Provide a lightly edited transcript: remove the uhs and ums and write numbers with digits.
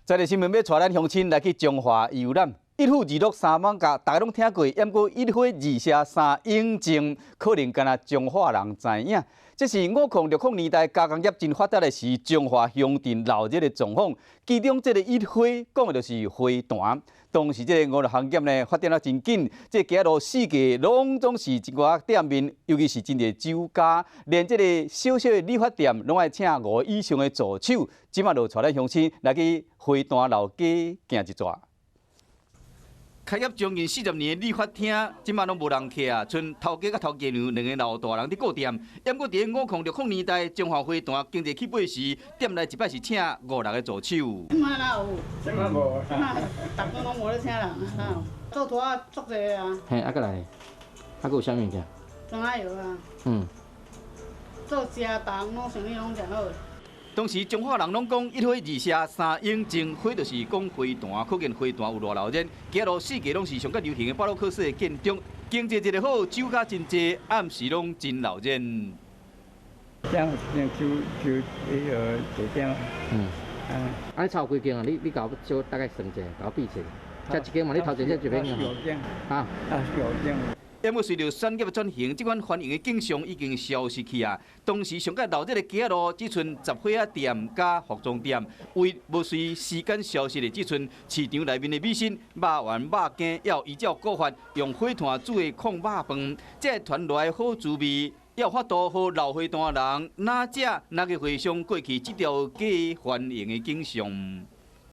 這个新聞欲帶咱鄉親來去彰化遊覽，一府二鹿三艋舺，大家攏聽過，毋過一花二社三永靖，可能干焦彰化人知影。這是50、60年代加工業真發達的時，彰化鄉鎮鬧熱的狀況。其中這个一花講的就是花壇。當時這个五六行業呢發展得真緊，這街仔路四界攏總是一寡店面，尤其是真濟酒家，連這个小小的理髮店攏愛請五個以上的助手。這馬就帶咱鄉親來去花壇老街行一逝。開業將近40年的理髮廳，這馬攏無人客啊，賰頭家佮頭家娘兩个老大人佇顧店。毋過佇50、60年代，彰化花壇經濟起飛時，店內一擺是請五六个助手。這馬哪有？這馬無。這馬逐工攏無咧請人，哪有？做拖仔足濟啊。嘿，啊閣來，啊閣有啥物件？庄仔藥啊。做食重攏生意攏誠好。當時彰化人攏講一花二社三永靖，花就是講花壇，可見花壇有偌鬧熱。街路四界攏是上較流行的巴洛克式的建築，經濟一个好，酒家真濟，暗時攏真鬧熱。這樣酒酒彼个坐店。啊，你湊幾間啊？你共我小大概算一下，共我比一下。這一間嘛，你頭前這一邊啊。啊。啊，四五間。毋過隨著產業的轉型，這款繁榮的景象已經消失去啊。當時上較鬧熱的街仔路，只賰雜貨仔店佮服裝店，唯無隨時間消失的，只賰市場內面的米線、肉圓、肉羹，猶依照古法用火炭煮的炕肉飯，這傳落來好滋味，猶有法度予老花壇人若食若去回想過去這條街繁榮的景象。